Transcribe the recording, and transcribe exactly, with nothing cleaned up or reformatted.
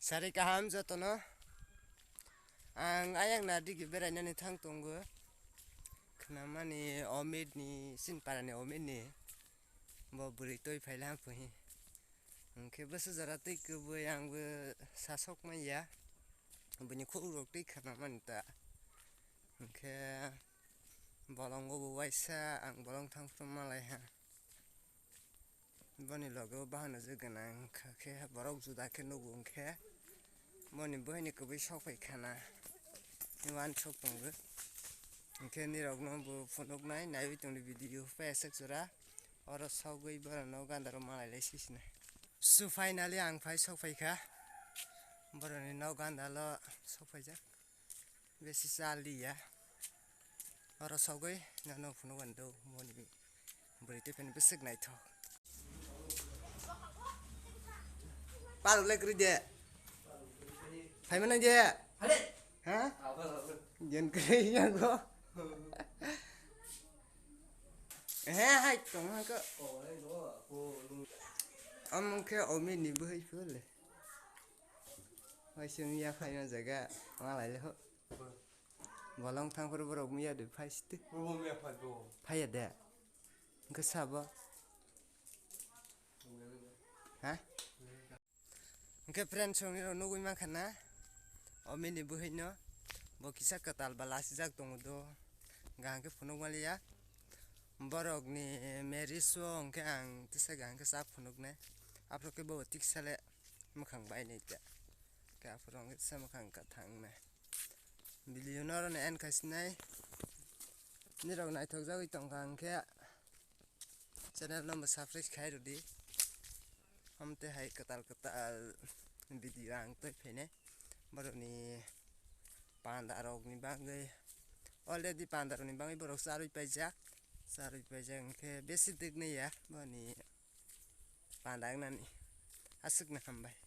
Sari kaham jotono. Ang ayang na digi berainani thang tongo. Khnamani Omit ni, Sinpara ni Omit ni. Bo bwrwi twi phaila puhi. Hwnkhe bwswk jora twi kwbwi ang bo sasok manya. Bini khuk rok twi khnamani ta. Hwnkhe bolongo bo waisa ang bolong thang phuru malai ha. Boni loge o bahai no je gwnang kha khe borok juda khe nugo hwnkhe boni bwhai ni kwbwi sok phai khana. Ni uansuk tongo. Hwnkhe nirok no bo phunuk nai naiwi tongdi video paisek jora. Oro sogwi borok no gandaro malai lai sisini. So finally ang phai sok phai kha. Borok ni nok gandalo sok phai jak. Besi chal liya. Oro sogwi nono phunuk ani do moni bwrwi tei phani bwswk naithok. Palok le kwrwi de. Phaima nang de. Ha? Gen kwrwi yango. He hai tong ha ko. Amung khe Omit ni bwhai phule. Hai simi ya phaima jaga malai le ho. Bolong thang phuru borok miya de phai site. Phaiya de. Hwnkhe sabo. Ha? Hwnkhe friends, chwng nirok nugwi mankha na, Omit ni bwhwi no bo kisa kwtal ba lasijak tongo do, kaham khe phunuk maliya. Borok ni marriage o hwnkhe ang tisa kaham khe cha phunuk nai, aphuru khe bo tiksa le mwkhang bai nai ta, khe aphuru hwnkhe tisa mwkhang kwthang nai. Video no oro no end khaisinai. Nirok naithok jagwi tongkha hwnkhe channel no bo subscribe khai rwdi. Amte hai kwtal kwtal video ang twi phainai. Borokni panda rokni bagwi already panda rokni bagwi borok charwi paijak. Charwi paijak hwnkhe besi diknai ya boni panda wngnani. Aswkno hambai.